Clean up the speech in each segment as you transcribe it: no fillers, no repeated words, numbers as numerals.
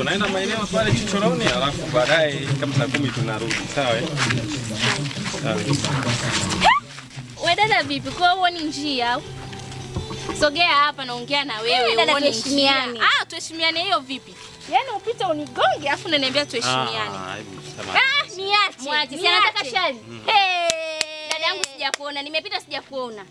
Tunaenda maeneo pale chochoroni, alafu baadaye kama saa 10 tunarudi. Sawa eh? Sawa. We dada vipi? Kwa huo ni njia au? Sogea hapa naongea na wewe. Dada, Huoni njia? tuheshimiane. Ah, tuheshimiane hiyo vipi? Yaani upite unigonge afu unaniambia tuheshimiane. Ah, hebu samahani. Ah, niache. Mwache, si anataka Niache. shari. Hey. Dada yangu sijakuona, nimepita sijakuona.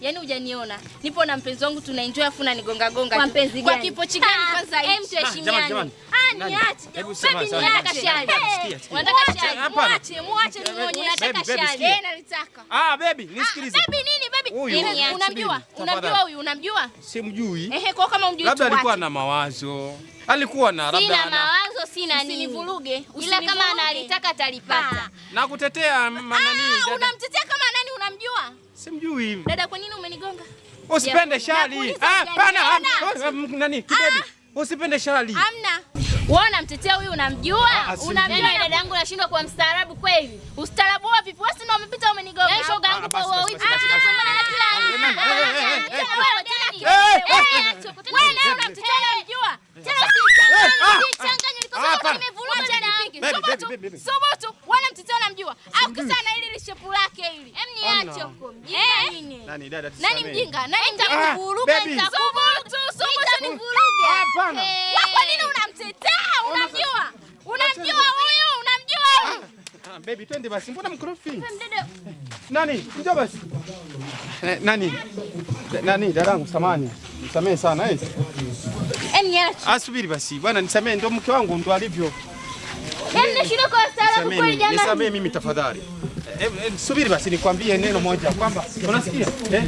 Yaani hujaniona. Nipo na mpenzi wangu tunaenjoy afu unanigonga gonga. Kwa tu. mpenzi Kwa gani? kipochi gani Ah, kwanza em, hichi? tuheshimiane. Jamani, jamani. Ah, Nani? niache. Hebu Baby, samahani, samahani. niache. Shari. Hey. Sikia, sikia. Unataka shari? Hapana. Mwache, mwache nimuonyeshe. Unataka Baby, baby, shari? sikia. Eh, nalitaka. Ah, baby, nisikilize. Baby nini baby? Huyu. Hivi, Niache. Unamjua? Subiri, Unamjua tafadhali. huyu? Unamjua? Simjui. Ehe, kwa kama umjui Labda alikuwa tuache. na mawazo. Alikuwa na labda Sina ana mawazo, sina nini. Usinivuruge, Ila kama usinivuruge. analitaka atalipata. na kutetea nani Ah, dada. unamtetea kama nani unamjua? Simjui. Dada, kwa nini umenigonga? Usipende shari. Nakuuliza, Ah, pana. hujaniona? Nani? Kibebi. Usipende shari. Hamna. Wewe unamtetea huyu unamjua? Ah, simjui. Unamjua Yaani dada yangu nashindwa kuwa mstaarabu kweli. Ustaarabu wa vipi? Wewe si ndio umepita umenigonga. Yaani shoga yangu Ah, kwa basi, basi, wawili basi, basi, tunagombana na kila Ah, mtu. eh, eh, eh, eh, Wewe tena Eh, eh, eh, eh, Wewe naye unamtetea unamjua? Tena usichanganye, Ah, usichanganye. ah, Nilikosa hapana. nimevuruga dada yangu. Baby, baby, Subutu, baby, baby. subutu. Wewe unamtetea unamjua? Au kisa na hili lishepu lake hili. Em, niache huko. Mjinga nini? Nani dada Nani tusamehe. mjinga? Nani mjinga? Nitakuvuruga, baby. Subutu, subutu ni nitakuvuruga. Hapana. Eh. Wewe kwa nini unamtetea? Unamjua? Unamjua huyu? Unamjua huyu? Ah, baby twende basi. Mbona mkorofi? Mdada, Nani? Njoo basi. Nani? Nani dadangu samani. Nisamehe sana eh. em, niache. Ah, subiri basi. Bwana nisamehe ndio mke wangu ndo alivyo. Em, nashindwa kuwa mstaarabu Nisamehe kweli mimi, jamani. nisamehe mimi tafadhali. Subiri basi nikwambie neno moja kwamba unasikia? Eh?